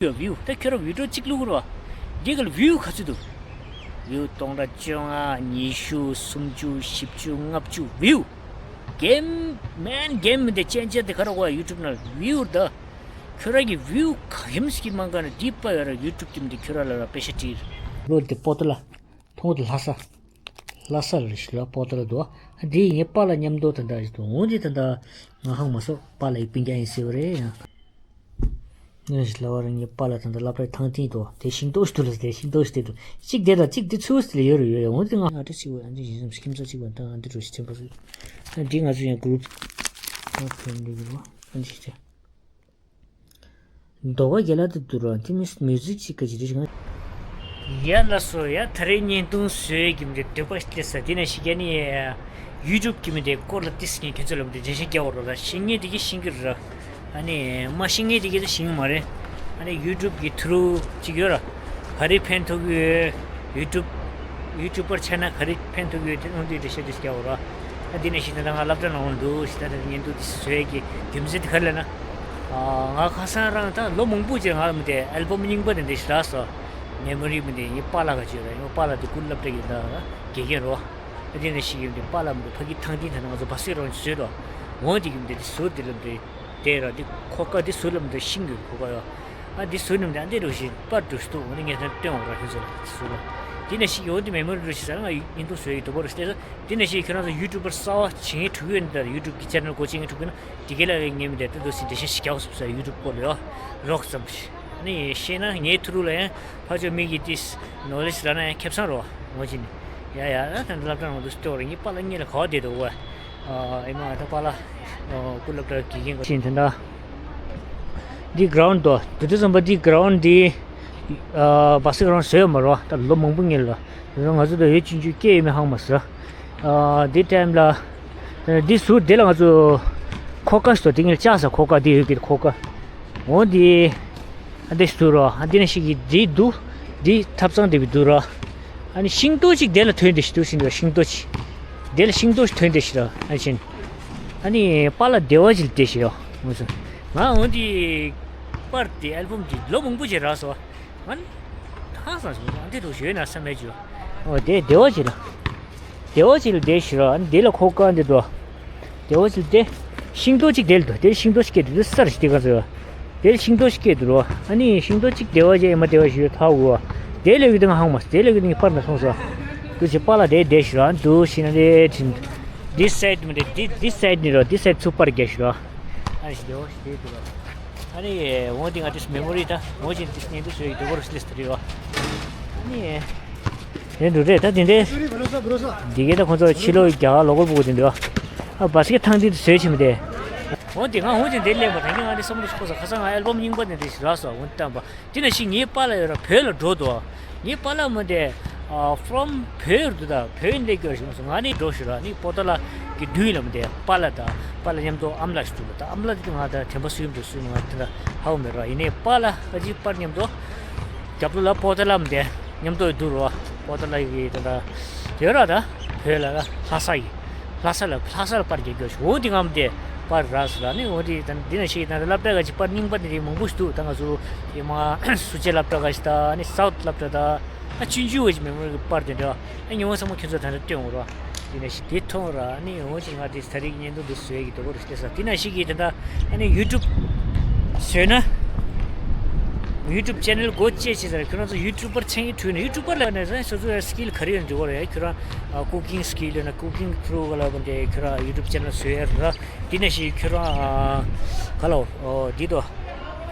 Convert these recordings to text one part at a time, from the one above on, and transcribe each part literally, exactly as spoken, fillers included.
ཡོད་བིའུ། ད་ཁྱོད་རང་བི་ཌིའོ་གཅིག་བླུག་རོགས། འདི་ག་ལ་བིའུ་ག་ཚོད་འདུག། བིའུ་སྟོང་ཕྲག་བཅོ་ལྔ། ཉི་ཤུ། སུམ་ཅུ། བཞི་བཅུ། ལྔ་བཅུ། བིའུ། གེམ། མེན་གེམ་མི་འདི་ཅན་ཅན་དེ་ག་ར་གོ་ཡུ་ཊུབ་ནང་ལ་བིའུ་ད། ཁྱོད་རང་གི་བིའུ་ག་གེམ་སི་གི་མང་ག་ན་འདི་པ་ཡོད་ར་ཡུ་ཊུབ་དེ་མི་འདི་ཁྱོད་རང་ལ་ར་པེ་ཤ་ཏིར། ལོ་དེ་པོ་ཏོ་ལ། ཐོང་དེ་ལྷ་ས། ལྷ་ས་ལ་ཞིག་ལ་པོ་ཏོ་ལ་འདུག། ཨ་འདི་ངའི་པཱ་ལགས་མཉམ་དུ་ད་ལྟ་ཞིག་འདུག། འོང་འདི་ད་ལྟ་ང་ཧང་མ་སོ་པཱ་ལགས་ཡི་སྤུན་ཀྱག་ཡིན་ཟེར་བ་རེད་ཡང་། ངས་ཞིག་ལ་བ་ར་ངའི་པཱ་ལགས་ད་ལྟ་སློབ་གྲྭའི་ཐང་ཐིང་འདུག། དེ་ཤིང་ཏོག་ཞིག་འདུག་ལ་དེ་ཤིང་ཏོག་ཞིག་དེ་འདུག། གཅིག་དེ་དང་གཅིག་དེ་ཚུར་ཞིག་ལ་ཡོད་རེད་ཡོད་རེད། འོང་འདི་ང་ཨ་ཏི་ཞིག་འོ་ཨ་འདི་ཞིག་ཁྱིམ་ཚང་གཅིག་བ་དང་ཨ་འདི་འགྲོ་ཞིག་ཐེམ་པ་ཞིག། ཨ་འདི་ང་ཚོ་ཡང་གུ་རུབ། ཨ་ཕན་འདི་གི་རོ་ཨ་འདི་ཞིག་དེ། མདོ་བ་རྒྱལ་ལ་དུ་དུ་རོ་དེ་མི་མིའུ་ཟིག་ཅིག་ག་ཅི་རེད་ཞིག། ཡ་ལ་སོ་ཡ། ད་རེས་བརྙན་ཐུང་བཟོས་ཀྱི་མི་འདུག། འདོད་པ་སླེབས་ས་དེ་ནས་ཤི་རྒྱ་ནི་ཡུ་ཊུབ་ཀྱི་མི་འདུག་སྐོར་ལ་ཏིས་ངས་ཁྱེད་ཚོ་ལ་མི་འདུག་འགྲེལ་བཤད་རྒྱག་འོ་རོགས་ལ་ཤེས་ངེས་དེ་གི་ཤེས་ཀྱི་རེད། ཨ་ནི་མ་ཤེས་ངེས་དེ་གི་ད་ཤེས་ངེས་མ་རེད། ཨ་ནི་ཡུ་ཊུབ་ཀྱི་ཐུ་རུ་ཅིག་ཡོད་ར། ག་རེ་ཕན་ཐོགས་ཀྱི་ཡོད། ཡུ་ཊུབ་ཡུ་ཊུབ་པར་ཆགས་ན་ག་རེ་ཕན་ཐོགས་ཀྱི་ཡོད་དེ་ཨ་ནི་འགྲེལ་བཤད་དེ་ཤི་རྒྱག་འོ་རོགས། ཨ་དེ་ནས་ཤི་ད་ང་སློབ་གྲྭ་ནང་འོང་འདུག་ཤི་ད་ད་བརྙན་ཐུང་དེ་བཟོས་ཀྱི་རྒྱུ་མཚན་དེ་ག་རེ་ལབ་ན། ང་ཁ་སང་རང་ད་ལོ་མང་པོ་ཅིག་ང་ལ་མི་དེ་ཨལ་བམ་རྙིང་པ་དེ་འདྲ་ཞིག་རག་སོང་། མེ་མོ་རི་མི་དེ་ངའི་པཱ་ལགས་ག་ཅིག་ར་ངའི་པཱ་ལགས་དེ་སྐུ་སློབ་གྲྭ་གི་ད་དགེ་རྒན་རོ། ཨ་དེ་ནས་ཤི་ཡོད་དེ་པཱ་ལགས་མི་དེ་ཕ་གི་ཐང་ཐིང་ཐ་ན་ང་ཚོ་བ་སི་རང་བཟོས་རོ། འོང་དེ་གི་མི་དེ་དེ་ཟུར་དེ་ལ་མི་དེ་དེ་ར་དེ་ཁོ་ཀ་དེ་ཟུར་ལ་མི་དེ་ཤིང་གི་ཁོ་ཀ་ཡོ། ཨ་དེ་ཟུར་ནི་མི་དེ་ཨ་དེ་རུ་ཤི་པར་འདྲ་ཞིག་འདུག། འོང་དེ་ངས་ད་སྟོན་འོང་ར་ཁྱོད་ཚོ་ལ་ཟུར་ལ། དེ་ནས་ཤི་ཡོད་དེ་མེ་མོ་རི་འདྲ་ཞིག་ཟ་ང་ཡིན་འདུག་བཟོས་ཡི་དོ་པོ་རུ་ཤི་ལས་ས། དེ་ནས་ཤི་ཁྱོད་རང་ཚོ་ཡུ་ཊུབ་པར་གསར་བ་བྱེད་མཁན་དྲུག་ཡོད་ནི་ད་ཡུ་ཊུབ་གི་ཆེ་ནལ་སྒོ་ཕྱེ་མཁན་དྲུག་ཡོད་ན། དེ་ག་ལ་ངས་མི་དེ་ལྟ་དུས་སྲིད་འགྲེལ་བཤད་ཞིག་རྒྱག་སོང་ས་ཡུ་ཊུབ་སྐོར་ལ་ཡོད་རོགས་ཙམ་ཞིག། ཨ་ནི་ཤེས་ན་ངའི་ཐུ་རུ་ལ་ཡང་ཕར་ཕྱོགས་མི་གི་ཏིས་ནོ་ལེ་ཇི་རག་ན་ཡང་ཁེ་བཟང་རོ། ངོ་ཅི་ནི་ཡ་ཡ་ད་ད་སློབ་གྲྭ་ནང་དུ་སྟོར་ངའི་པཱ་ལགས་གཉིས་ལ་ག་བ་བསྡད་འདུག་བ། ཨ་ཨེ་མ་ད་པཱ་ལགས་སྐུ་སློབ་གྲྭ་དགེ་རྒན་ག་ཅིན་དེ་འདྲ། འདི་གྷ་རའུན་ཌི་དོ་དུ་དུ་ཙམ་པ་འདི་གྷ་རའུན་ཌི་འདི་བ་སི་གྷ་རའུན་ཌི་བཟོས་ཡོད་མ་རོ། ད་ལོ་མང་པོ་ངེས་ལ་ང་ཚོ་ད་ཡོད་ཅུང་ཅུང་སྐྱེ་ཡོད་མེད་ཧང་མ་ཟེར། འདི་ཊའིམ་ལ་འདི་ཟུར་འདི་ལ་ང་ཚོ་ཁོ་ཀ་ཞིག་འདུག། འདི་ངས་བཅག་ས་ཁོ་ཀ་འདི་ཡོད་ཀྱི་ཁོ་ཀ། འོ་འདི་ཨ་འདི་ཞིག་འདུག་རོ། ཨ་འདི་ནས་ཞིག་གི་འདི་འདུག། འདི་ཐབ་ཚང་འདི་བི་འདུག་རོ། ཨ་ནི་ཤིང་ཏོག་ཅིག་དེ་ལ་ཐོན་ཏེ་ཞིག་འདུག་ཟིན་རོ། ཤིང་ཏོག་ཅིག་དེ་ལ་ཤིང་ཏོག་ཅིག་ཐོན་ཏེ་ཞིག་རོ། ཨ་ནི་ཤིན། ཨ་ནི་པཱ་ལགས་བདེ་བ་ཅིག་བདེ་ཞིག་ཡོ། ངོ་སོ། ང་འོ་འདི་པར་དེ་ཨལ་བམ་དེ་ལོ་མང་པོ་ཅིག་རག་སོང་། ང་ནི་ཧང་སང་སོང་། ཨ་འདི་འདྲ་ཞིག་ཡོད་ན་བསམ་མེད་ཅིག། འོ་དེ་བདེ་བ་ཅིག་ལ། བདེ་བ་ཅིག་ལ་བསྡད་ཤི་ར། ཨ་ནི་དེ་ལ་ཁོ་ཀ་འདི་འདུག། བདེ་བ་ཅིག་ལ་དེ། ཤིང་ཏོག་ཅིག་དེ་ལ་འདུག། དེ་ལ་ཤིང་ཏོག་ཅིག་སྐྱེས་འདུག། དེ་སར་ཞིག་དེ་ག་ཚོད། དེ་ལ་ཤིང་ཏོག་ཅིག་སྐྱེས་འདུག་རོ། ཨ་ནི་ཤིང་ཏོག་ཅིག་བདེ་བ་ཅིག་ཨེ་མ་བདེ་བ་ཞིག་ཡོད་ཐག་འུ་བ། དེ་ལ་གི་དེ་ང་ཧང་མ་སོང་། དེ་ལ་གི་དེ་ངས་པར་ན་སོང་སོ། དུ་ཅིག་པཱ་ལགས་དེ་བསྡད་ཤི་ར། ཨ་ནི་འདུག་ཤི་ན་དེ་དྲིན། འདི་སའིཌ་མི་འདུག། འདི་འདི་སའིཌ་ནི་རོ། འདི་སའིཌ་ཚུར་པར་རྒྱག་ཤི་ར། ཨ་ནི་ཞིག་བདེ་བ་ཞིག་དེ་འདུག་རོ། ཨ་ནི་འོ་འདི་ང་དེ་མེ་མོ་རི་ད་ངོ་ཅིག་དེ་བརྙན་ཐུང་བཟོས་ཡི་དོ་པོ་རུ་སླེབས་ཐུབ་རེད་བ། ཨ་ནི། དེ་འདུག་རེད་ད་དེ་འདྲའི། འདི་གའི་ད་ཁོང་ཚོ་ཕྱི་ལོགས་རྒྱ་གར་ལོ་གོར་ཕྲུ་གུ་དེ་འདུག་ཨ། བ་སི་ཀེ་ཐང་འདི་བཟོས་ཕྱིན་པ་དེ། འོ་དེ་ང་འོ་དེ་འདིར་སླེབས་པ་དེ་ང་འདི་བསམ་བློ་ཞིག་འཁོར་སོང་། ཁ་སང་ང་ཨལ་བམ་རྙིང་པ་དེ་འདྲ་ཞིག་རག་སོང་། འོ་བཏང་པ་དེ་ན་ཞིག་ངའི་པཱ་ལགས་ཡོད་ར་བོད་ལ་འགྲོ་འདུག། ངའི་པཱ་ལགས་མ་དེ་ཨ་ཕོམ་བོད་འདུག་ད། བོད་སླེབས་རྒྱུ་ཞིག་མ་སོང་། ང་ནི་འགྲོ་ཞུ་ར། ནི་པོ་ཏ་ལ་གི་མདུན་ལ་མ་དེ་པཱ་ལགས་དང་པཱ་ལགས་མཉམ་དུ་ཨམ་ལགས་ཞིག་འདུག་ལ། ད་ཨམ་ལགས་དེ་ང་ད་དྲན་པ་གསོས་འདུག་གསོས་མ་ང་དེ་འདྲ་ཧ་གོ་མེད་ར། ཡིན་ནའི་པཱ་ལགས་ཨ་ཅེ་པར་མཉམ་དུ། རྒྱབ་ལོགས་ལ་པོ་ཏ་ལ་མ་དེ་མཉམ་དུ་འདུག་རོ། པོ་ཏ་ལ་གི་དེ་འདྲ་ཡོད་ར། ད་བོད་ལ་ལྷ་ས་ཡི་ལྷ་ས་ལ་ལྷ་ས་ལ་པར་རྒྱག་རྒྱུ་ཞིག་འོ་དེ་ངམ་དེ་པར་རག་སོང་ལ། ནི་འོ་དེ་ད་འདི་ན་ཞིག་ད་སློབ་གྲྭ་ག་ཅིག་པར་རྙིང་པ་དེ་འདྲའི་མང་པོ་ཞིག་འདུག། ད་ང་ཚོ་ཡི་མ་སུ་ཅེ་སློབ་གྲྭ་ག་ཞིག་ད་ནི་སའུཐ་སློབ་གྲྭ་ད་ཨ་ཆུང་ཆུང་བ་ཅིག་མེ་མོ་རི་གི་པར་དེ་འདྲ་ཨ་ཉི་མ་ཚང་མ་ཁྱོད་ཚོ་ད་ལྟ་སྟོན་འོང་རོ། དེ་ནས་ཤི་དེ་མཐོང་ར། ནི་འོ་ཅིག་ང་དེ་ད་རེས་ཀྱི་བརྙན་ཐུང་དེ་བཟོས་ཀྱི་དོ་པོ་རུ་སླེབས་ས། དེ་ན་ཞིག་གིས་དེ་འདྲ་ཨ་ནི་ཡུ་ཊུབ་བཟོས་ན། ཡུ་ཊུབ་ཅེ་ནལ་སྒོ་བཅད་བྱས་ཟེར། ཁྱོད་རང་ཚོ་ཡུ་ཊུབ་པར་ཆགས་ཀྱི་འདུག་ན་ཡུ་ཊུབ་པར་ལ་ནས་སོ་སོའི་སི་ཀིལ་ག་རེ་ཡོད་འདྲི་བ་རེད། ཁྱོད་རང་ཀུ་ཀིང་སི་ཀིལ་ཡོད་ན་ཀུ་ཀིང་ཐུ་རུ་ག་ལ་བ་འདྲ་ཁྱོད་རང་ཡུ་ཊུབ་ཅེ་ནལ་བཟོས་ཡ་ར། དེ་ན་ཞིག་ཁྱོད་རང་ག་ལ་འདི་དོ་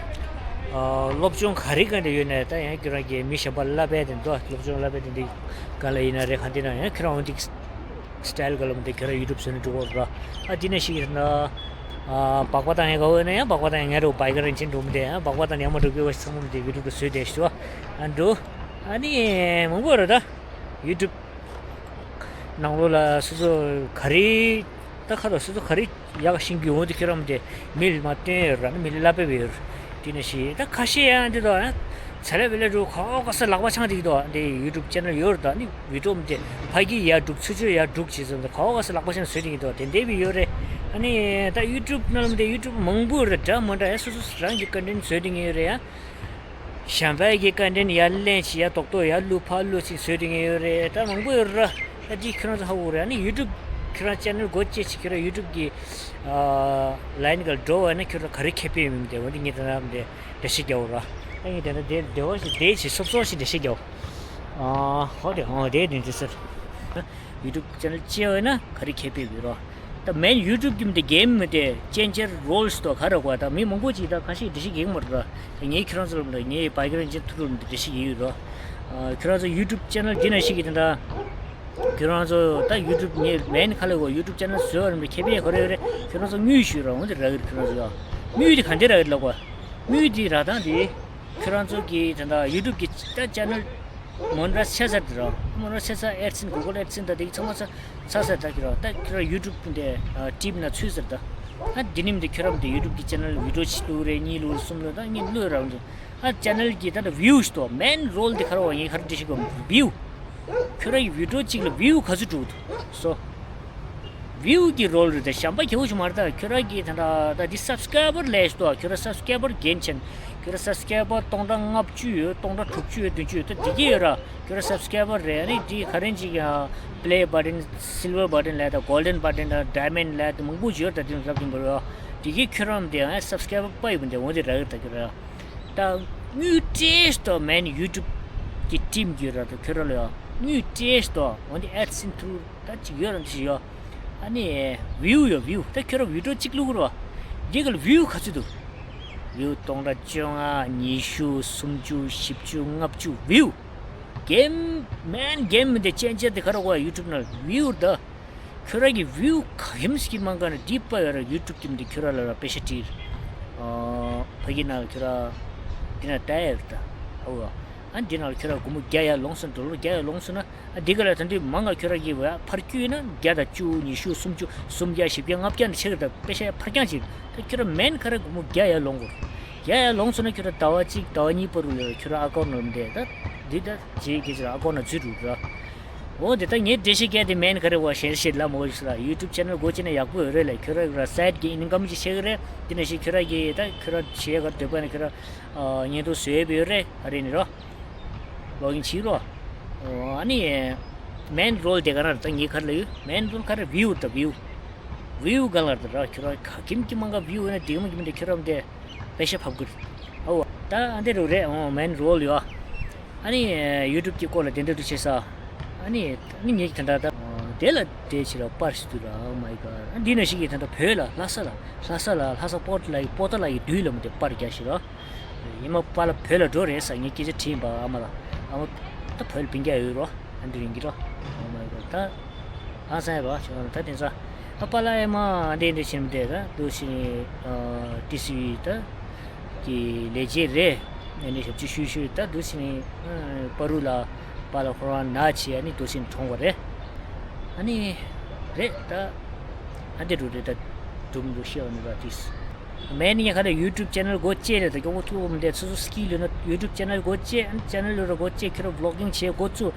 སློབ་སྦྱོང་ག་རེ་ག་འདྲ་ཡོད་ན་ད་ཡང་ཁྱོད་རང་གི་མི་གཞན་པ་བསླབ་པའི་དེ་འདྲ་སློབ་སྦྱོང་བསླབ་པའི་དེ་འདྲ་ག་ལ་ཡིན་ན་རེད། ག་འདི་ན་ཡང་ཁྱོད་རང་འོ་འདི། སི་ཊལ་ག་ལ་མི་དེ་ཁྱོད་རང་ཡུ་ཊུབ་བཟོས་ནས་འགྲོ་གོ་ར། ཨ་དེ་ནས་ཤིག་ཡིན་ན། ཨ་སྦག་སྦག་བཏང་ཡ་ག་འོ་ན་ཡང་སྦག་སྦག་བཏང་ཡ་ང་རུ་བྷའི་ཀར་རིན་ཆེན་འགྲོ་མི་དེ་ཡང་སྦག་སྦག་བཏང་ཡ་མ་འགྲོ་གི་བ་ཚང་མ་མི་དེ་ཡུ་ཊུབ་ཏུ་བཟོས་བསྡད་ཤོག། ཨ་འགྲོ། ཨ་ནི་མང་པོ་ར་ད། ཡུ་ཊུབ་ནང་ལོགས་ལ་སོ་སོ་ག་རེ། ད་ཁ་ལོ་སོ་སོ་ག་རེ་ཡག་ཤིང་གི་འོ་དེ་ཁྱོད་རང་མི་དེ་མི་ལ་མ་བསྟན་ཡོད་ར་ནི་མི་ལ་བསླབ་པའི་ཡོད་ར། དེ་ནས་ཤིག་ད་ཁ་ཤས་ཡང་འདི་དོ་ཡང་། ཚ་ལེ་བེ་ལེ་འགྲོ་ག་བ་ག་ས་ལག་པ་འཆང་དེ་གི་དོ་འདི་ཡུ་ཊུབ་ཅེ་ནལ་ཡོད་ར་ད་ནི། བི་ཌིའོ་མི་དེ་ཕ་གི་ཡར་སྒྲུག་ཚུར་ཕྱོགས་ཡར་སྒྲུག་བྱེད་ཙམ་དུ་ག་བ་ག་ས་ལག་པ་ཤང་བཟོས་དེ་ཡིན་དོ་དེ་འདྲའི་བི་ཡོད་རེད། ཨ་ནི་ད་ཡུ་ཊུབ་ནང་ལ་མི་དེ་ཡུ་ཊུབ་མང་པོ་རེད། འདྲ་མ་འདྲ་ཡ་སོ་སོ་རང་གི་ཀོན་ཊེན་ཊི་བཟོས་དེ་ངེས་ཡོད་རེད་ཡ། གཞན་པའི་གི་ཀོན་ཊེན་ཊི་ཡར་ལེན་ཞིག་ཡར་རྡོག་རྡོག་ཡར་བླུག་ཕར་བླུག་ཅིག་བཟོས་བསྡད་མཁན་ཡོད་རེད། ད་མང་པོ་ཡོད་རེད། ད་འདི་ཁྱོད་རང་ཚོ་ཧ་གོ་རེད། ཨ་ནི་ཡུ་ཊུབ་ཁྱོད་རང་ཆེ་ནལ་སྒོ་ཕྱེ་ཅིག་ཁྱོད་རང་ཡུ་ཊུབ་གི་ལའིན་ག་འགྲོ་བ་ན་ཁྱོད་རང་ག་རེ་ཁེ་ཕན་ཡོད་མི་འདུག་འོ་འདི་ངས་ད་ནང་འདི་འགྲེལ་བཤད་རྒྱག་འོ་ར། ཨ་ངས་དེ་འདྲ་དེ་བདེ་བ་ཞིག་བདེ་ཞིག་སོབ་སོབ་ཞིག་འགྲེལ་བཤད་རྒྱག་འོ། ཨ་ཧོ་དེ་ཨོ་དེ་དེ་འདྲ་ཟེར། ཡུ་ཊུབ་ཆེ་ནལ་ཅེ་བས་ན་ག་རེ་ཁེ་ཕན་ཡོད་རོ། ད་མེན་ཡུ་ཊུབ་ཀྱི་མི་དེ་གེམ་མི་དེ་ཅེན་ཇར་རོལ་སི་དོ་ག་རེ་གོ། ད་མི་མང་པོ་ཅིག་ད་ཁ་ཤས་འགྲེལ་བཤད་རྒྱག་གི་མ་རེད་ར། ད་ངས་ཁྱེད་རང་ཚོ་ལ་མི་ངས་བྷའི་ཀེ་རན་ཅན་ཐུ་རུ་མི་འགྲེལ་བཤད་རྒྱག་ཡོད་རོ། ཁྱེད་རང་ཚོ་ཡུ་ཊུབ་ཆེ་ནལ་འདི་ན་ཞིག་གི་དེ་འདྲ། ཁྱོད་རང་ཚོ་ད་ཡུ་ཊུབ་ངས་མེན་ཁ་ལ་གོ་ཡུ་ཊུབ་ཆེ་ནལ་བཟོས་པ་རེད་མི་ཁེ་ཕན་ག་རེ་ཡོད་རེད། ཁྱོད་རང་ཚོ་དངུལ་ཞུས་ར་འོན་ཏེ་རག་གི་རེད། ཁྱོད་རང་ཚོ་ཡ་དངུལ་དེ་ག་འདྲ་རག་གི་རེད་ལབ་གོ། དངུལ་དེ་རག་སྟངས་དེ་ཁྱོད་རང་ཚོ་གི་དེ་འདྲ་ཡུ་ཊུབ་གི་ད་ཆེ་ནལ་མོ་ནི་ཊའིཛ་ཆགས་ཚར་དུས་ར། མོ་ནི་ཊའིཛ་ཆགས་ཚར། ཨེཌ་སེན་སི་གུ་གལ་ཨེཌ་སེན་སི་ད་དེ་ཚང་མ་ཚར་ཚར་ཚར་ད་ཁྱོད་རང་ད་ཁྱོད་རང་ཡུ་ཊུབ་དེ་ཊིམ་ནང་ཚུད་ཚར་ད། ཨ་དེ་ནི་མི་དེ་ཁྱོད་རང་དེ་ཡུ་ཊུབ་གི་ཆེ་ནལ་བི་ཌི་ཡོ་གཅིག་བླུགས་རེད། གཉིས་བླུགས་རེད། གསུམ་བླུགས་ད་ངས་བླུགས་ར་འོན་ཏེ། ཨ་ཆེ་ནལ་གྱི་ད་ལྟ་བིའུ་ཞིག་ཏོ་མེན་རོལ་དེ་ག་རེ་བ་ཡིན་ག་རེ་འགྲེལ་བཤད་དགོས་བིའུ། ཁྱོད་རང་གི་བི་ཌི་ཡོ་གཅིག་ལ་བིའུ་ག་ཚོད་འགྲོ་གི་འདུག་སོ། བིའུ་གི་རོལ་རེད་དེ་གཞན་པ་གལ་པོ་ཞིག་མ་རེད། ད་ཁྱོད་རང་གི་ད་ལྟ་ད་འདི་སབ་སི་ཀ་རའི་བར་ལས་ཞིག་ཏོ་ཁྱོད་རང་སབ་སི་ཀ་རའི་བར་རྒན་ཆེན་ཁྱོད་རང་སབ་སི་ཀ་རའི་བར་སྟོང་ཕྲག་ལྔ་བཅུ་ཡོད། སྟོང་ཕྲག་དྲུག་ཅུ་ཡོད། བདུན་ཅུ་ཡོད། ད་འདི་གི་ཡོད་ར། ཁྱོད་རང་སབ་སི་ཀ་རའི་བར་རེད། ཨ་ནི་འདི་ག་རེ་ཅིག་ཡང་པི་ལེ་བ་ཊན་སིལ་ཝར་བ་ཊན་ལས་ད་གོལ་ཌན་བ་ཊན་ད་ཌའི་མན་ཌི་ལས་ད་མང་པོ་ཡོད། ད་འདི་ལབ་ཀྱིན་པ་རེད། འདི་གི་ཁྱོད་རང་དེ་ཨ་སབ་སི་ཀ་རའི་བར་པ་ཡོད་པ་འདི་འོ་དེ་རག་གི་རེད། ད་ཁྱོད་རང་ད་དངུལ་སྤྲད་ཤོག་མེན་ཡུ་ཊུབ་ཀྱི་ཊིམ་གྱི་ར། ད་ཁྱོད་རང་ལ་ཡང་དངུལ་སྤྲད་ཤོག་འོ་འདི་ཨེཌ་སེན་སི་ཐུ་རུ་ད་ཅིག་ཡོད་ར། འདི་ཞིག་ཡོད། ཨ་ནི་བིའུ་ཡོད་བིའུ། ད་ཁྱོད་རང་བི་ཌི་ཡོ་གཅིག་བླུགས་རོགས། འདི་ག་ལ་བིའུ་ག་ཚོད་འདུག་བིའུ་སྟོང་ཕྲག་བཅོ་ལྔ། ཉི་ཤུ། སུམ་ཅུ། བཞི་བཅུ། ལྔ་བཅུ། བིའུ། གེམ་མེན་གེམ་མི་དེ་ཆེན་ཆེ་དེ་ག་རེ་གོ་ཡུ་ཊུབ་ནང་བིའུ་ད། ཁྱོད་རང་གི་བིའུ་ག་གེམ་ཞིག་མང་ག་ན་འདི་པ་ཡོད་ར། ཡུ་ཊུབ་ཀྱི་མི་དེ་ཁྱོད་རང་ལ་ར་པེ་ཤ་སྤྲད། ཨ་ཕ་གི་ནང་ལ་ཁྱོད་རང་འདི་ན་ད་ཡོད་ད། ཨོ་ཨ་འདི་ནང་ལ་ཁྱོད་རང་སྒོར་མོ་བརྒྱ་ཡར་ལོངས་སོང་། ཌོ་ལར་བརྒྱ་ཡར་ལོངས་སོང་ན། ཨ་འདི་ག་ལ་ད་འདི་མང་ང་ཁྱོད་རང་གི་བ་ཕར་བསྐྱུར་ན་བརྒྱ་དང་བཅུ། ཉི་ཤུ། སུམ་ཅུ། སུམ་བརྒྱ། བཞི་བརྒྱ། ལྔ་བརྒྱ་ནས་ཆེ་གི་ད་པེ་ཤ་ཕར་རྐྱང་ཅིག་ད་ཁྱོད་རང་མེན་ག་ར་སྒོར་མོ་བརྒྱ་ཡར་ལོངས་དགོས། བརྒྱ་ཡར་ལོངས་སོང་ན་ཁྱོད་རང་ཟླ་བ་གཅིག་ཟླ་བ་གཉིས་བར་དུ་ལ་ཁྱོད་རང་ཨ་ཀའུན་ནང་ལ་འདི་ད་འདི་ད་རྗེས་ཀྱི་ཅིག་ཨ་ཀའུན་ནང་འཛུལ་འགྲོ་ར། འོ་འདི་ད་ངས་འགྲེལ་བཤད་རྒྱག་དེ་མེན་ག་རེ་བ་ཞེར་ཞེར་ལབ་མོ་ཞིག་ལ། ཡུ་ཊུབ་ཆེ་ནལ་སྒོ་ཕྱེ་ན་ཡག་པོ་ཡོད་རེད་ལ། ཁྱོད་རང་གི་ར་སའིཌ་གི་ཨིན་ཀམ་ཅིག་བྱེད་གི་རེད། དེ་ནང་བཞིན་ཁྱོད་རང་གི་ད་ཁྱོད་རང་བྱེད་ག་འདོད་པ་ན་ཁྱོད་རང་བརྙན་ཐུང་བཟོས་པ་ཡོད་རེད། ཨ་རེ་ནི་རོ། ལོག་ཨིན་བྱེད་རོ། ཨ་ནི་མེན་རོལ་དེ་ག་རང་རེད། ད་ངས་ག་རེ་ལབ་ཡོད། མེན་རོལ་ག་རེ་བིའུ་ད་བིའུ། བིའུ་ག་ལ་རེད་ར། ཁྱོད་རང་ག་གིམ་གི་མང་ག་བིའུ་ཡོད་ན་དེ་གིམ་གི་མི་དེ་ཁྱོད་རང་དེ་པེ་ཤ་ཕབ་གི་རེད། ཨོ་ད་ཨ་འདི་རུ་རེད། ཨོ་མེན་རོལ་ཡོད། ཨ་ནི་ཡུ་ཊུབ་ཀྱི་སྐོར་ལ་དེ་འདྲ་འདུག་བྱེད་ས། ཨ་ནི་ཨ་ནི་ངེད་ཀྱི་ད་ལྟ་ད་དེ་ལ་དེ་ཕྱིར་པར་ཞིག་འདུག་ར། ཨོ་མའི་གོཌ། ཨ་འདི་ན་ཞིག་གིས་ད་ལྟ་བོད་ལ་ལྷ་ས་ལ་ལྷ་ས་ལ་ལྷ་ས་པོ་ཏ་ལ་ཡི་པོ་ཏ་ལ་ཡི་དུས་ལ་མི་དེ་པར་རྒྱག་ཞིག་ར། ཡིན་མ་པཱ་ལགས་བོད་ལ་འགྲོ་རེད་ས། ངས་སྐད་ཆ་དྲིས་པ་ཨ་མ་ལ། ཨ་མ་ད་བོད་ལ་སྤུན་ཀྱག་ཡོད་རོ། ཨ་འདི་རིང་གི་རོ། ཨ་མ་ཡོད་རོ། ད་ཨ་སང་ཡོད་རོ། ད་དེ་ཚོ་ཨ་པཱ་ལགས་ཨ་མ་འདི་འདི་བྱེད་མི་དེ་ད་འདུག་སེ་ནི་ཨ་ཏི་སི་ཝི་ད་གི་ལས་བྱེད་རེད། ཨ་ནི་ཞབས་ཕྱི་ཞུས་ཞུས་ད་འདུག་སེ་ནི་ཨ་པ་རུ་ལ་པཱ་ལགས་ཁོ་རང་ན་བྱས། ཨ་ནི་འདུག་སེ་ནི་གྲོངས་པ་རེད། ཨ་ནི་རེད་ད། ཨ་འདི་རུ་རེད་ད། དུམ་རུ་ཤེས་བ་ནི་ར་ཏིས། མེད་ནི་ཁ་ལ་ཡུ་ཊུབ་ཆེ་ནལ་སྒོ་ཕྱེ་རེད་ད། ཀྱོག་པོ་ཐུག་མི་འདུག་སོ་སོ་སི་ཀིལ་ཡོད་ན་ཡུ་ཊུབ་ཆེ་ནལ་སྒོ་ཕྱེ། ཨ་ནི་ཆེ་ནལ་ཡོད་ར་སྒོ་ཕྱེ། ཁྱོད་ར་བི་ལོག་གིང་བྱེད་སྒོ་བཙུགས།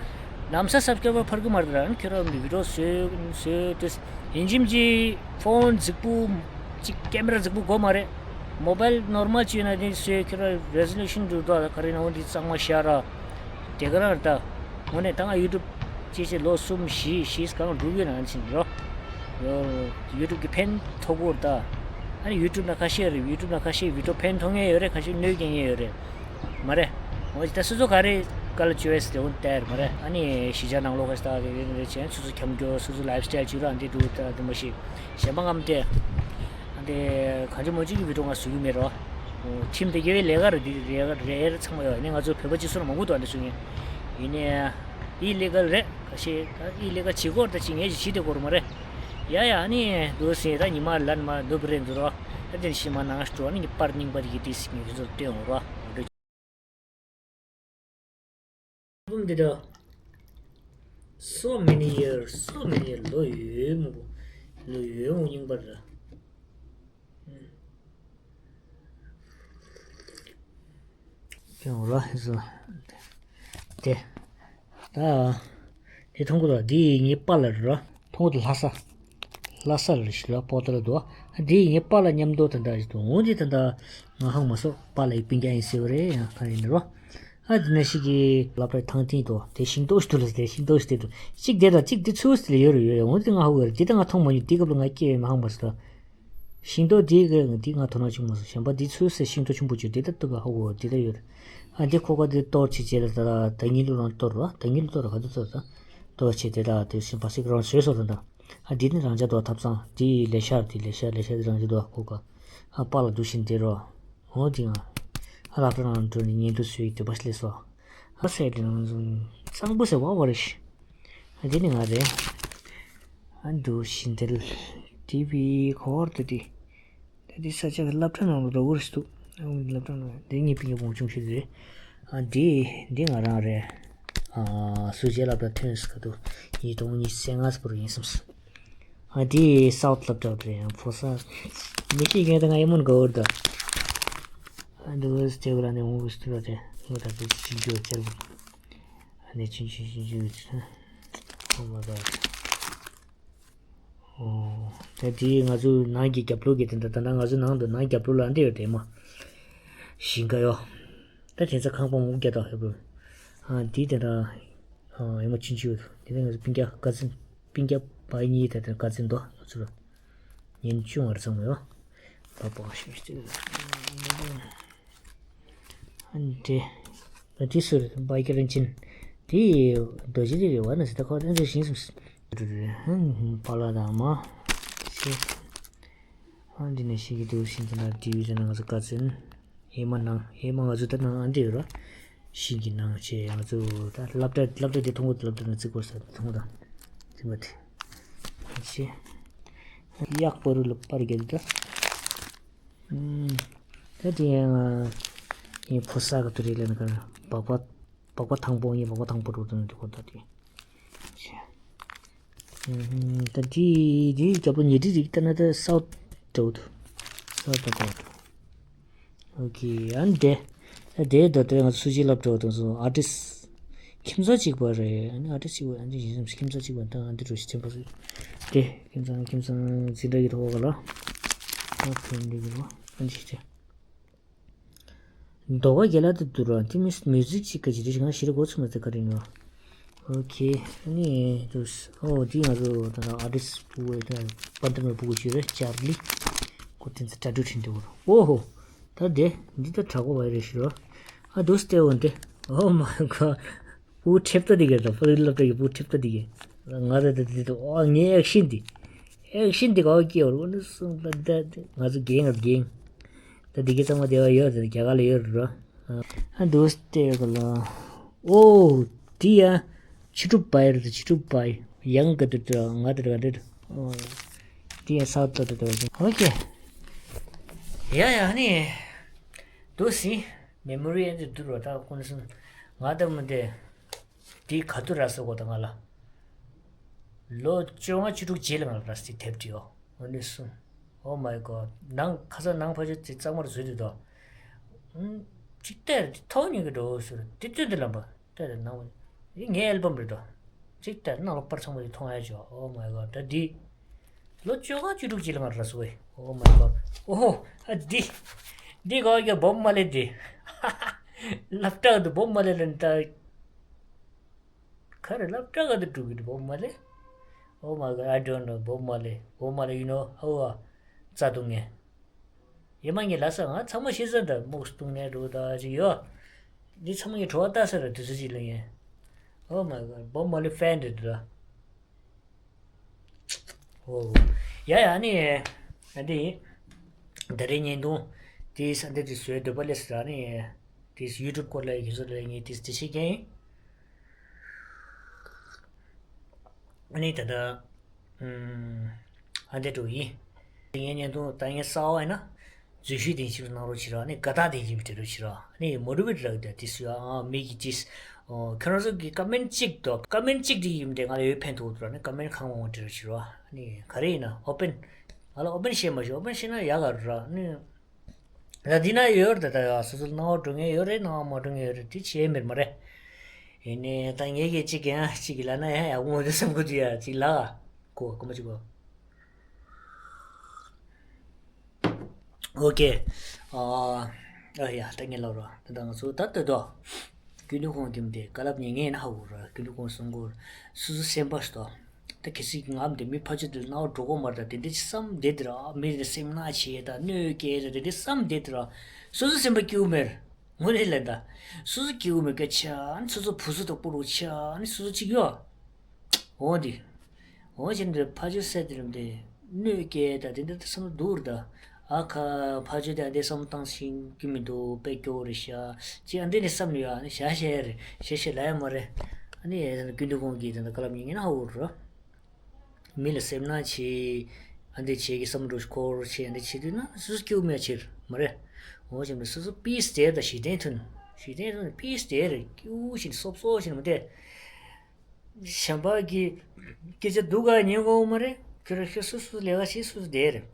ལམ་སང་སབ་སི་ཀ་རའི་བར་འཕར་གི་མ་རེད་ར། ཨ་ནི་ཁྱོད་ར་བི་ཌི་ཡོ་བཟོས་བཟོས་ཏེ་ཡིན་གཅིག་མིན་གཅིག་ཕོན་རྫིག་པོ་གཅིག་ཀེ་མེ་ར་རྫིག་པོ་དགོས་མ་རེད། མོ་བྷའིལ་ནོར་མལ་ཅིག་ཡོད་ན་དེ་བཟོས། ཁྱོད་ར་རེ་ཛོ་ལུ་ཤན་འགྲོ་འདུག་ག་རེ་ན་འོ་འདི་གཙང་མ་ཤར་ར། དེ་ག་རང་རེད་ད། དངོས་གནས་ད་ང་ཡུ་ཊུབ་ཅེས་བྱས་ལོ་གསུམ་བཞི་བཞི་གང་འགྲུབ་ཡོད་ན་ཕྱིན་རོ། ཡོ། ཡུ་ཊུབ་ཀྱི་ཕན་ཐོགས་པོ་རེད་ད། ཨ་ནི་ཡུ་ཊུབ་ན་ཁ་ཤས་རེད། ཡུ་ཊུབ་ན་ཁ་ཤས་བི་ཌི་ཡོ་ཕན་ཐོགས་མཁན་ཡོད་རེད། ཁ་ཤས་གནོད་སྐྱེལ་མཁན་ཡོད་རེད། མ་རེད། འོ་ད་སོ་སོ་ག་རེ་ག་ལ་ཅོའི་སི་དེ་འོ་དེ་རེད་མ་རེད། ཨ་ནི་གཞིས་ཆགས་ནང་ལོགས་ཀ་ས་དེ་རེད་རེད་བྱས་སོ་སོ་འཁྱམ་རྒྱུ་སོ་སོ་ལའིབ་སི་ཊའིལ་བྱེད་རོགས་ཨ་འདི་འགྲོ་ད་དེ་མ་ཤེས། གཞན་པ་ངམ་དེ། ཨ་འདི་གང་ཅི་མོ་ཅི་གི་བི་ཌི་ཡོ་ང་བཟོ་གི་མེད་རོ། ཁྲིམས་དེ་དགེ་བའི་ལས་ཀ་རེད། འདི་རེད་རེད་ཚང་མ་ཡོད། ཨ་ནི་ང་ཚོ་བོད་པ་སྤྱི་ཚོགས་ནང་མང་པོ་འདུག་ཨ་འདི་བཟོ་མཁན། ཡིན་ནའི་ཨི་ལི་གལ་རེད། ཁ་ཤས་ཨི་ལི་གལ་བྱེད་སྐོར་ད་ཅི་ངས་ཅི་བྱེད་དེ་སྐོར་མ་རེད། ཡ་ཡ་ཨ་ནི་འདུག་སེ་ད་ཉི་མ་ལན་མ་འདུག་པ་རེད་འདུག་རོ། ཨ་དེ་ནི་ཤི་མ་ནང་སྤྲོ་ཨ་ནི་པར་རྙིང་པ་རིགས་དེ་སི་ངས་ཁྱོད་ཚོར་སྟོན་འོང་རོ། ཨལ་བམ་འདི་འདྲ། So many years, so many years. ལོ་ཡོད་མོ། ལོ་ཡོད་མོ་རྙིང་པ་རེད། ཀྱང་ར་ཧེ་ཟོ། དེ། ད། དེ་མཐོང་གོ་ད་འདི་ངའི་པཱ་ལགས་རེད་ར། མཐོང་གོ་ད་ལྷ་ས། ལྷ་ས་རེད་ཤི་ལ་པོ་ཏ་ལ་འདུག་ཨ་དེ་ངའི་པཱ་ལགས་མཉམ་དུ་ད་ལྟ་ཞིག་འདུག་འོང་དེ་ད་ལྟ་ང་ཧང་མ་སོ་པཱ་ལགས་ཡི་སྤུན་ཀྱག་ཡིན་ཟེར་བ་རེད། ཡང་གང་ཡིན་ནི་རོ། ཨ་དེ་ནས་ཞིག་གི་སློབ་གྲྭའི་ཐང་སྟེང་དུ་དེ་ཤིང་ཏོག་ཞིག་འདུག་ལ། དེ་ཤིང་ཏོག་ཞིག་དེ་འདུག་གཅིག་དེ་ད་གཅིག་དེ་ཚུར་ཟེར་ཡོད་རེད། ཡོད་རེད། འོང་དེ་ང་ཧ་གོ་རེད། དེ་ད་ང་མཐོང་མ་མྱོང་། དེ་སྐབས་ལ་ང་སྐྱེས་ཡོད་མ་ཧང་མ་སོ། ཤིང་ཏོག་དེ་གི་དེ་ང་དོ་སྣང་བྱུང་མ་སོང་། གཞན་པ་དེ་ཚུར་ཟེར་ཤིང་ཏོག་ཆུང་པོ་ཅིག་དེ་ད་ལྟ་ག་ཧ་གོ་དེ་ད་ཡོད་རེད། ཨ་དེ་ཁོ་ག་དེ་གཏོར་བྱེད་བྱེད་ལ་ད་ད་ཉིད་ལུ་རང་གཏོར་རོ། ད་ཉིད་ལུ་གཏོར་རོ། ག་དུ་གཏོར་ད་གཏོར་བྱེད་དེ་ད་དེ་ཤིང་པ་སིག་རང་བཟོས་སོ་ད་ད། ཨ་འདི་ནི་རང་ཅག་རྡོ་ཐབ་ཚང་། འདི་ལེ་ཤ། འདི་ལེ་ཤ། ལེ་ཤ་འདི་རང་ཅག་རྡོ་ཁོ་ག་ཨ་པཱ་ལགས་འདུག་བཞིན་བསྡད་རོགས། འོ་འདི་ང་ཨ་ལགས་ཀྲང་འགྲོ་ནས་ཉན་དུ་སུའི་འདོད་པ་ཞིག་སླེབས་སོ། ཨ་སེ་འདི་ནང་བཟུང་གཙང་པོ་ཟེར་བ་བ་རེ་ཤི། ཨ་འདི་ནི་ང་རེད། ཨ་འདུག་བཞིན་བསྡད། ཊི་ཝི་གོ་བར་དུ་འདི། ད་འདི་ས་ཆ་གི་སློབ་གྲྭ་ནང་ལ་རོ་བོར་སི་འདུག་ཨ་འོ་འདི་སློབ་གྲྭ་ནང་འདི་ངའི་སྤུན་ཀྱག་བུ་མོ་ཆུང་ཤོས་རེད། ཨ་འདི་འདི་ང་རང་རེད། ཨ་སུ་ཇེ་སློབ་གྲྭ་ཐོན་སི་ག་དུ་ཉིས་སྟོང་ཉི་ཤུ་རྩ་ལྔ་སི་པོ་རུ་ཡིན་སམ་སི། ཨ་འདི་སའུ་ཐི་སློབ་གྲྭ་རེད། ཡང་ཕོ་ས་མི་ཤེས་མཁན་ད་ང་ཡི་མོན་ག་བར་ད། ཨ་འདི་བོ་སི་ཇེ་ག་ལ་ནས་འོང་གི་སི་ཏུ་ར་རེད། ངོ་ད་ཚོ་ཅི་ཅི་ཅི་ཅི་ཅི། ཨ་ནི་ཆུང་ཆུང་ཆུང་ཆུང་ཡོད་ཚེ། Oh my god. ཨོ། ད་དེ་ང་ཚོ་ནང་གི་རྒྱབ་ལོགས་ཀྱི་དེ་འདྲ། ད་ནང་ང་ཚོ་ནང་དུ་ནང་རྒྱབ་ལོགས་ལ་འདི་ཡོད་དེ་མ། ཞིང་ཁ་ཡོད། ད་དེ་ཚོ་ཁང་པ་མུག་རྒྱ་དག་ཧེ་བོ། ཨ་འདི་དེ་འདྲ། ཨ་ཡ་མ་ཆུང་ཆུང་ཡོད། དེ་ནས་ང་ཚོ་སྤུན་ཀྱག་ཀ་ཛིན། སྤུན་ཀྱག་བ་གཉིས་དེ་དེ་ཀ་ཛིན་དོ་ང་ཚོ་ར། ཉིན་བཅོ་ལྔ་རེ་ཚང་མ་ཡོད། པ་པ་ཤི་སྟེ། ཨ་ནི་དེ། ཨ་དེ་སུ་རེད། བྷའི་ཀ་རིན་ཆེན། དེ་རྡོ་རྗེ་རིགས་རེད་བ་ན་ཟེར། ད་ཁོ་རང་ཚོ་ཞིང་སུམ་སུ་རེད། ཧུམ་ཧུམ་པཱ་ལགས་དང་མ་ཤི། ཨ་འདི་ནས་ཤི་གི་འདུག་ཤིན་ཏུ་ན་ཊི་ཝི་ཟེར་ན་ང་ཚོ་ཀ་ཛིན། ཨེ་མ་ནང་། ཨེ་མ་ང་ཚོ་ད་ནང་ཨ་འདི་ཡོད་ར། ཤིང་གི་ནང་བྱས། ང་ཚོ་ད་སློབ་གྲྭ་སློབ་གྲྭ་དེ་མཐོང་གོ། སློབ་གྲྭ་ནང་བརྩི་དགོས་ས་མཐོང་གོ་ད། བརྩི་དགོས་དེ། ཤི། གཡག་པ་རུ་ལ་པར་རྒྱག་གི་ད། ད་དེ་ཡང་ངའི་ཕོ་གསར་ག་དུ་རེད་ལབ་ན་ག་རེ། སྦག་སྦག་སྦག་སྦག་དང་པོ། ངའི་སྦག་སྦག་དང་པོ་རུ་དང་དེ་གོ་ད་དེ། ད་དེ་དེ་རྒྱབ་ལོ་ཉལ་ཁྲི་རིགས་ལྟ་ན་ད་སའུ་ཐི་འདྲ་བོ་འདུག་སའུ་ཐི་ད་གོ། ཨོ་ཁེ། ཨ་ནི་དེ། ཨ་དེ་ད་ལྟ་ང་ཚོ་སུ་ཇི་སློབ་གྲྭ་དང་སོ་ཨར་ཊིསི་ཁྱིམ་ཚང་གཅིག་པ་རེད། ཨ་ནི་ཨར་ཊིསི་གཅིག་པ། ཨ་ནི་ཁྱིམ་ཚང་གཅིག་པ་དང་ཨ་འདི་འགྲོ་ཞིག་ཆེན་པོ་ཟིག་དེ་ཁྱིམ་ཚང་ཁྱིམ་ཚང་འཛིན་གྲྭ་གི་ཐོག་ག་ལ། ཨ་ཁེ་འདི་གི་ལོ་ཨ་འདི་ཞིག་དེ། རྡོ་ཁ་རྒྱལ་ལ་དེ་འདུག་ར། དེ་མི་མིའུ་ཟིག་ཅིག་ག་ཅིག་རེད། ང་ཞེ་དྲག་གོ་ཚོད་མ་ཚོད་ག་རེ་ཡིན་ནོ། ཨོ་ཁེ། ཨ་ནི་དུས་ཨོ་དེ་ང་ཚོ་ད་ཨར་ཊིསི་སྤུ་གུ་ད་པ་འདྲ་མའི་སྤུ་གུ་ཅིག་རེད། ཅར་ལི། ཁོ་དེ་ཚོ་ཊ་ཊུ་བྲིས་འདུག་ཨོ་ཧོ། ད་དེ་འདི་ད་དྲག་པོ་བ་རེད་ཤི་རོ། ཨ་དུས་དེ་འོན་ཏེ། Oh my god. སྤུ་གུ་ཁྲེབ་ཏ་དེ་ག་ད། ཕ་རི་སློབ་གྲྭ་གི་སྤུ་གུ་ཁྲེབ་ཏ་དེ་ག་ང་ད་ད་དེ་ད་ཨོ་ངའི་ཨེག་ཤན་དེ། ཨེག་ཤན་དེ་ག་བ་སྐྱེ་བར་འོ་ནི་སོང་ད་ད་ང་ཚོ་རྒན་ང་ཚོ་རྒན། ད་འདི་གའི་གཙང་མ་སྡེ་བ་ཡོད་རེད། རྒྱ་གར་ལ་ཡོད་རེད་རོ། ཨ་འདུག་སྟེ་ག་ལ། ཨོ། འདི་ཡ། ཕྱི་གྲུ་བའི་རེད། ཕྱི་གྲུ་བའི། ཡང་ག་དུ་དུ་ང་དུ་ག་དུ། ཨོ། འདི་ཡ་སའུ་ཐི་ད་དུ་དུ། ཨོ་ཁེ། ཡ་ཡ་ནི། འདུག་སི། མེ་མོ་རི་ཨེ་འདི་འདུག་རོ། ད་ཁོ་ནི་སུ། ང་ད་མི་འདི། འདི་ག་དུ་ར་སོ་གོ་ད་ང་ལ། ལོ་བཅོ་ལྔ་བཅུ་དྲུག་རྗེས་ལ་ང་ལ་ར་སི་དེབ་བྲིས་ཡོ། འོ་ནི་སུ། Oh my god. ནང་ཁ་སང་ནང་ཕ་ཆོས་ཚིག་གཙང་མར་བཟོས་དུས་དོ། ཨུམ། ཅིག་ལྟ་ཡར་དེ་ཐོག་ཉིད་ཀྱི་འགྲོ་བོ་ཟེར་དེ་ཚོད་དུ་ལམ་པ་ལྟ་ཡར་ནང་བ། ཡིན་ངའི་ཨལ་བམ་རེད་དོ། ཅིག་ལྟ་ནང་ལ་པར་ཚང་མ་དེ་མཐོང་ཡ་ཅོ། Oh my god. ད་འདི། ལོ་བཅོ་ལྔ་བཅུ་དྲུག་ཅིག་ལ་ང་ར་སོ་བས། Oh my god. ཨོ་ཧོ། ཨ་འདི། འདི་ག་ག་བོབ་མ་ལེ་འདི། སློབ་གྲྭ་དུ་བོབ་མ་ལེ་ལ་ནི་ད། ག་རེ་སློབ་གྲྭ་ག་དུ་འགྲོ་གི་འདུག་བོབ་མ་ལེ། Oh my god, I don't know བོབ་མ་ལེ། བོབ་མ་ལེ། You know how? རྩ་དུང་ངེ། ཡེ་མ་ངེ་ལ་ས་ང་ཚང་མ་ཤེས་ས་འདྲ། མོག་སྟུང་ངེ་འགྲོ་ད་ཅིག་ཡོད། འདི་ཚང་མ་ངེ་བྲོ་བ་ལྟ་ས་ར་དུས་ཚོད་ཅིག་ལ་ངེ། Oh my god བོབ་མ་ལེ་ཕན་འདྲ་འདུག་ཨོ། ཡ་ཡ་ནི། ཨ་འདི། ད་རེས་བརྙན་ཐུང་། དེ་ས་འདི་དེ་བཟོས་འདོད་པ་ལས་ས་ནི། དེ་ཡུ་ཊུབ་སྐོར་ལ་ཡི་གེ་བཟོ་ལ་ངས་དེ་དེ་བྱེད་མཁན་ཡིན། ཨ་ནི་ད་ལྟ། ཨ་འདི་འགྲོ་ཡིན། དེ་ངའི་བརྙན་ཐུང་ད་ངས་གསར་པ་ཡིན་ན། འཛུལ་ཞུགས་དེ་ཞིག་གནང་རོགས་བྱེད་རོགས། ཨ་ནི་དགའ་རྟགས་དེ་ཞིག་སྤྲད་རོགས་བྱེད་རོགས། ཨ་ནི་མོ་ཊི་ཝེ་ཊི་རག་དེ་དེ་སུ་ཨ་མི་གི་ཅིས། ཁྱོད་རང་ཚོ་གི་ཀ་མེན་ཊི་གཅིག་དོ། ཀ་མེན་ཊི་གཅིག་དེ་ཡིན་དེ་ང་ལ་ཡོད་ཕན་ཐོགས་འདུག་ར། ཨ་ནི་ཀ་མེན་ཊི་གང་མང་མང་སྤྲད་རོགས་བྱེད་རོགས། ཨ་ནི་ག་རེ་ཡིན་ན་ཨོ་པེན། ང་ལ་ཨོ་པེན་བཤད་མ་ཤེས། ཨོ་པེན་བཤད་ན་ཡག་ག་ར། ཨ་ནི། ད་འདི་ན་ཡོད་རེད། ད་ད་ཡ་སོ་སོ་སྣང་བ་འགྲོ་མཁན་ཡོད་རེད། སྣང་བ་མ་འགྲོ་མཁན་ཡོད་རེད། དེ་བྱས་མེད་མ་རེད། ཡིན་ནའི་ད་ངས་གི་གཅིག་ཡང་གཅིག་གི་ལ་ན་ཡང་ཡག་པོ་མ་འདུག་བསམ་གི་འདུག་ཡ། གཅིག་ལ་གོ་གོ་མ་གཅིག་གོ། ཨོ་ཀེ། ཨ་ཨ་ཡ་ད་ངས་ལབ་རོགས། ད་ད་ང་ཚོ་ད་ལྟ་དོ། སྐུ་མདུན་ཁོང་གིས་དེ་བཀའ་སློབ་ཉན་ངེས་ན་ཧ་གོ་ར། སྐུ་མདུན་ཁོང་གསུང་གོ། སོ་སོ་སེམས་པ་ཞིག་དོ། ད་གལ་སྲིད་ངའམ་དེ་མི་ཕར་ཕྱོགས་དེ་ལ་རྣ་བ་འགྲོ་གོ་མ་རེད། ད་དེ་འདྲ་བསམ་བསྡད་དེ་ར། མི་རེ་སེམས་ནག་བྱེད་ད་གནོད་སྐྱེལ་ད་དེ་འདྲ་བསམ་བསྡད་དེ་ར། སོ་སོ་སེམས་པ་སྐྱིད་པོ་མེད། དངོས་གནས་ལན་ད། སོ་སོ་སྐྱིད་པོ་མེད་སྐད་ཆ་ནི་སོ་སོ་བུ་སུ་དང་པོ་རུ་ཆ་ནི་སོ་སོ་གཅིག་ཡོད། འོ་འདི། འོ་བྱས་ནས་ཕར་ཕྱོགས་ཟེར་དེ་རིམ་དེ་གནོད་སྐྱེལ་ད་དེ་འདྲ་བསམ་བློ་འདུག་ར་ད། ཨ་ཁ་ཕར་ཕྱོགས་དེ་ཨ་འདྲས་བསམ་བློ་བཏང་ཤེས་ཀྱི་མི་འདུག་དཔེ་སྐྱོ་བོ་རེད་ཤག་ཅེས་ཨ་འདྲས་ནས་བསམ་ནས་ཡོད། ཨ་ནི་ཞ་ཞེ་རེད། ཞེ་ཞེ་ལབ་ཡ་མ་རེད། ཨ་ནི་སྐུ་མདུན་ཁོང་གིས་དེ་འདྲ་བཀའ་སློབ་ཉན་ངེས་ན་ཧ་གོ་ར། མི་ལ་སེམས་ནག་བྱེད། ཨ་འདྲས་བྱེད་ཀྱི་བསམ་བློ་འཁོར་བྱེད། ཨ་འདྲས་བྱེད་དུས་ན་སོ་སོ་སྐྱིད་པོ་མེད་ཕྱིར་མ་རེད། འོ་བྱས་ནས་སོ་སོ་པིས་དེ་ད་ཞི་བདེ་ཐོན། ཞི་བདེ་ཐོན་པིས་དེ་རེད། སྐྱིད་པོ་ཞིག་སོབ་སོབ་ཞིག་མ་བསྡད། གཞན་པ་གི་སྐད་ཆ་སྡུག་ག་ཉན་དགོས་མ་རེད། ཁྱོད་རང་ཤི་སོ་སོ་ལས་ཀ་བྱེད་སོ་སོ་བསྡད་རེད།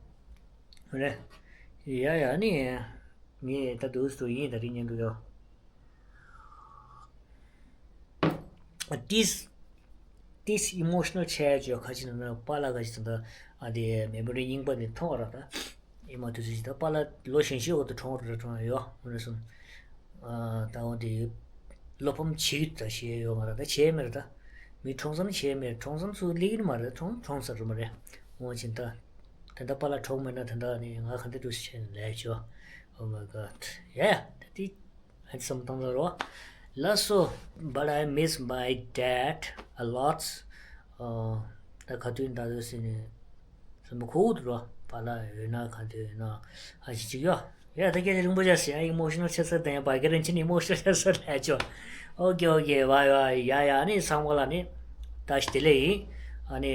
རེད། ཡ་ཡ་ནི། ངས་ད་དུས་སུ་ཡིན་ད་རིང་ཉན་འདུག་ཡོ། ཏིས། ཏིས་ཨི་མོ་ཤི་ནལ་ཆགས་ཡ་ཅོ་ཁ་ཅིག་ན་ན་པཱ་ལགས་ཁ་ཅིག་ད་ཨ་དེ་མེ་མོ་རི་རྙིང་པ་ནི་མཐོང་བ་ར་ད། ཨེ་མ་དུས་ཚོད་ཅིག་ད་པཱ་ལགས་ལོ་གཞོན་ཤོས་འོག་ཏུ་གྲོངས་རེད་གྲོངས་ཡོད་འོ་རེད་སོང་། ཨ་ད་འོ་དེ་བློ་ཕམ་བྱེད་ཀྱི་ད་བྱས་ཡོད་མ་རེད། ད་བྱས་མེད་རེད་ད། མི་གྲོངས་ཙམ་བྱས་མེད། གྲོངས་ཙམ་ཚུར་སླེབས་ཀྱི་མ་རེད། གྲོངས་གྲོངས་ཚར་རེད་མ་རེད། འོ་ཅིན་ད། ད་ལྟ་པཱ་ལགས་གྲོངས་མེད་ན་ད་ལྟ་ནི་ང་ག་འདྲ་འདུག་ཟེར་ནས་ལས་ཆོག Oh my god. Yeah, ད་དེ། ཨ་ཙི་བསམ་བཏང་ད་རོ། ལགས་སོ། But I miss my dad a lot. ད་ག་དུས་ད་དུས་ཟེར་ནས་བསམ་པ་ཁུག་འདུག་རོ། པཱ་ལགས་ཡོད་ན་ག་དུས་ཡོད་ན་ཨ་ཅིག་ཅིག་ཡོད། ཡ་ད་སྐད་ཆ་རིང་པོ་བྱས་ཟེར། ཨ་ཨི་མོ་ཤི་ནལ་ཆགས་ཚར། ད་ཡང་བར་གྱི་རིན་ཆེན་ཨི་མོ་ཤི་ནལ་ཆགས་ཚར་ལས་ཆོག་ཨོ་ཀེ་ཨོ་ཀེ། བ་ཡ་ཡ་ཡ། ཨ་ནི་ཚང་མ་ལ་ནི་ད་ཞི་བདེ་ལེགས་ཡིན། ཨ་ནི་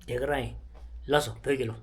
དེ་ག་རང་ཡིན། ལགས་སོ་བོད་ཀྱི་ལོ།